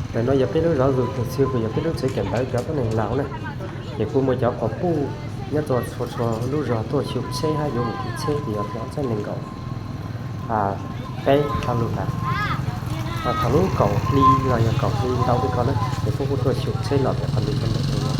Ntawm no yog peb lub zov zus tug xwb, kuj yog peb lub tsev kawm ntawv cov tuab neeg laug na. Ces kuj muaj cov quas puj nyob rau txhua txhua lub zos tuaj xyuas tsheb hab yuav mus kis tsheb ces yog xyoo ob txhiab nees nkaum peb hauv lug ntawd. Thaum lub kaum hli los yog kaum hli ntau tej ko na, ces kuj kuj tuaj xyuas tsheb los pem qhov ntawd rau ntawm no.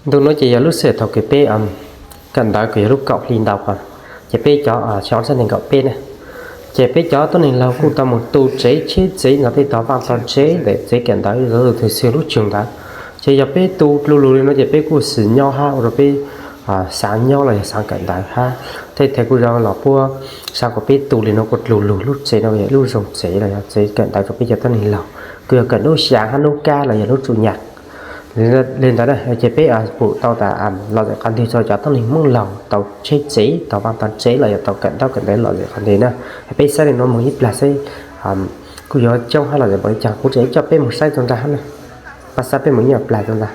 Ntu no ces yog lub sij hawm thaum kws peb kawm ntawv kws yog lub kaum hli ntau ko, ces peb cov xyoo ob txhiab nees nkaum peb na, ces peb cov tuab neeg laug kuj tau mus tu tsev cheb tsev no tej tog vaj tog tsev ntawm tsev kawm ntawv zov zus tug xwb lub tsev ntawd. Ces yog peb tu lu lug li no ces peb kuj xis nyob hab ua rau peb xaav nyob los yog xaav kawm ntawv hab tej thaum kuj zoo los puab xaav kom peb tu li no kuj lu lug lub tsev no yog lub zoo tsev los yog tsev kawm ntawv rau peb cov tuab neeg laug, kuj yog kawm nub xyaa hab nub kab los yog nub tsu nyam li ntawd na. Ces peb pum tau tas lom zem qhov nteg rau cov tuab neeg Moob laug tau cheb tsev tau vaj tau tsev los yog tau kawm ntaub kawm ntawv lom zem qhov nteg na. Peb saib li no moog ib plag seb kuj yuav coob hab lom zem npaum li caag, kuv tseem coj peb moog saib rau ntag hab na. Pab saib peb moog ib plag rau ntag.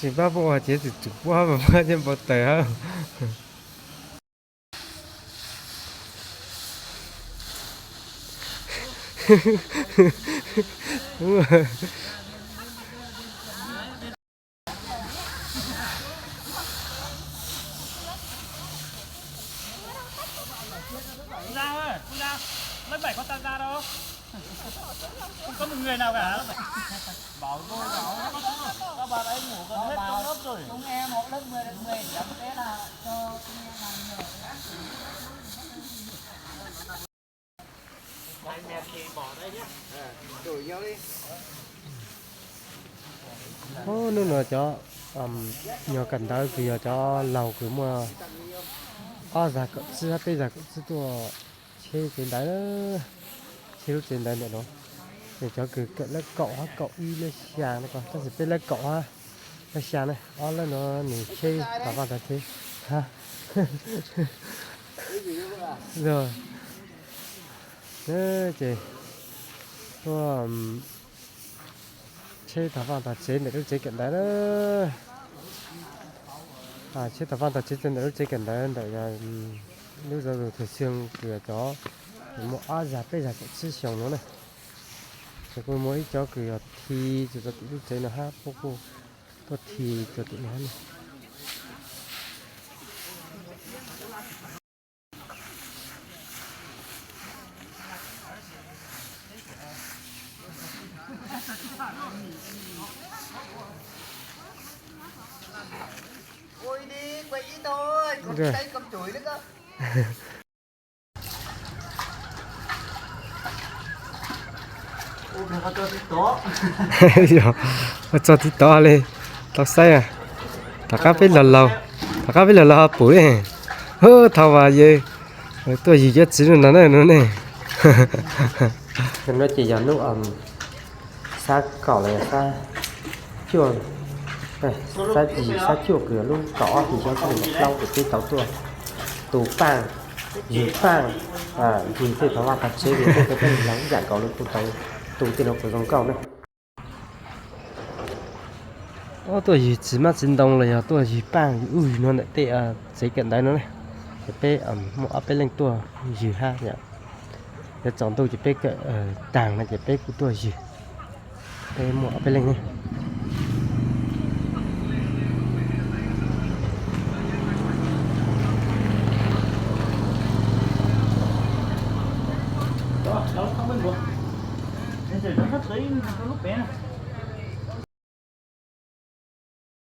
Tsis pab puab ua ces tseem tsum puab hab, puab nyob npau taws hab. Hnub no cov nyuag kawm ntawv kws yog cov laug kws muaj ob zag kaum tsib hab peb zag kaum tsib tuaj cheb tsev ntawv, cheb lub tsev ntawv ntawm no. Ces cov kws kawm lab kaum hab kaum ib lab xyaa no, tab sis peb lab kaum hab lab xyaa ne, ob lab no nws cheb tom vaj tom tsev. Ces tuaj cheb tom vaj tom tsev ntawm lub tsev kawm ntawv na. Cheb tom vaj tom tsev ntawm lub tsev kawm ntawv ntawm lub zov zus tug xwb kws cov muaj ob zag peb zag kaum tsib xyoo no na. Ces kuj muaj ib cov kws yog thi txug rau tim lub tsev no hab puab kuj tuaj thi txug tim no ne. Tso tiv tov li, tau saib. Tom qab peb los laug, tom qab peb los laug ho pum li. Thaum mas yog tuaj yug cov txiv no na no ne. No ces yog hnub xab kaum los yog xab cuaj, xab yim xab cuaj kws yog lub kaum ob hlis xyoo ob txhiab nees nkaum plaub ces peb tau tuaj tu paaj, yug paaj, yug tej tog vaj tog tsev li tej tog tej laug ib yam nkaus li kuj tau Tej no kuv zoo nkauj ne. Ob tuaj ywg txiv hmab txiv ntoo los yog tuaj ywg paj ywg ub ywg no ntawm tej tsev kawm ntawv no ne. Ces peb muaj ob peb leej tuaj ywg hab yom. Yuav tsaus ntuj ces peb kawm taag no ces peb kuj tuaj ywg. Peb muaj ob peb leej ne. Lub pem na.